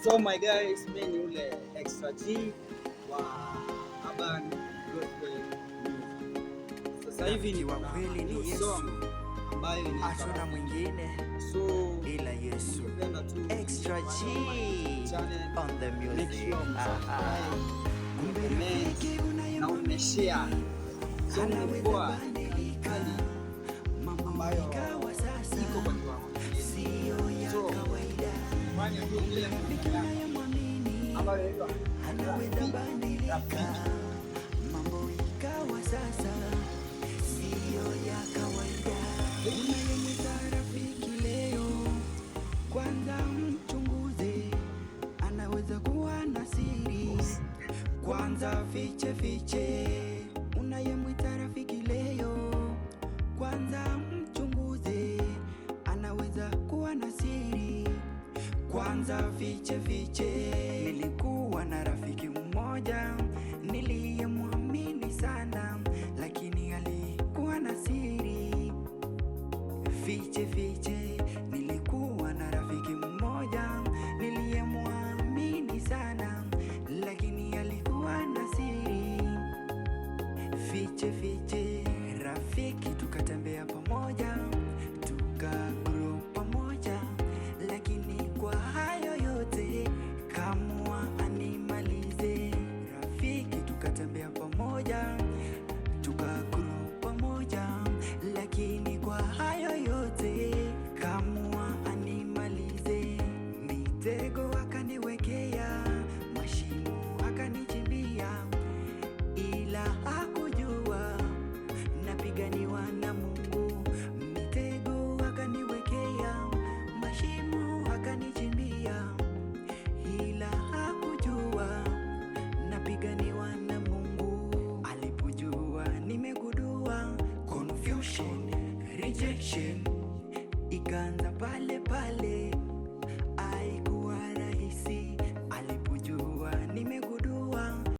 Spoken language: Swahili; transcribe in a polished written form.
So my guys, mi ni ule Extra G wa Urban Gospel Music. Sasa hivi ni wa kweli ni new Yesu, song ambayo inaitwa hatuna mwingine So ila Yesu. Ningependa tu Extra G channel, on the make music. sure umesubscribe, Kumbe umecomment rafiki na unayemwamini umeshare. So anaweza imekuwa badilika, kali mambo ambayo ikawa sasa iko kwa kiwango kingine. siyo ya So, kawaida. fanya tu ile Rafiki yako unayemwamini ambayo inaitwa anaweza Rafiki. badilika, Rafiki. Mambo ikawa sasa siyo ya kawaida. Unayemwita rafiki leo, kwanza mchunguze, anaweza kuwa na siri, kwanza fiche fiche. Unayemwita rafiki leo, kwanza mchunguze, anaweza kuwa na siri, kwanza fiche fiche. Nilikuwa na rafiki mmoja niliyemwamini sana, lakini alikuwa na siri fiche fiche. Nilikuwa na rafiki mmoja niliyemwamini sana, lakini alikuwa na siri fiche fiche. Rafiki tukatembea pamoja, tuka grow pamoja, lakini kwa hayo yote kamua animalize. Rafiki tukatembea pamoja, tuka grow pamoja, lakini kwa hayo yote kamua animalize. Mitego akaniwekea, mashimo akanichimbia, ila hakujua napiganiwa na Mungu. Mitego akaniwekea, mashimo akanichimbia, ila hakujua napiganiwa na Mungu. Alipojua nimegundua confusion, rejection.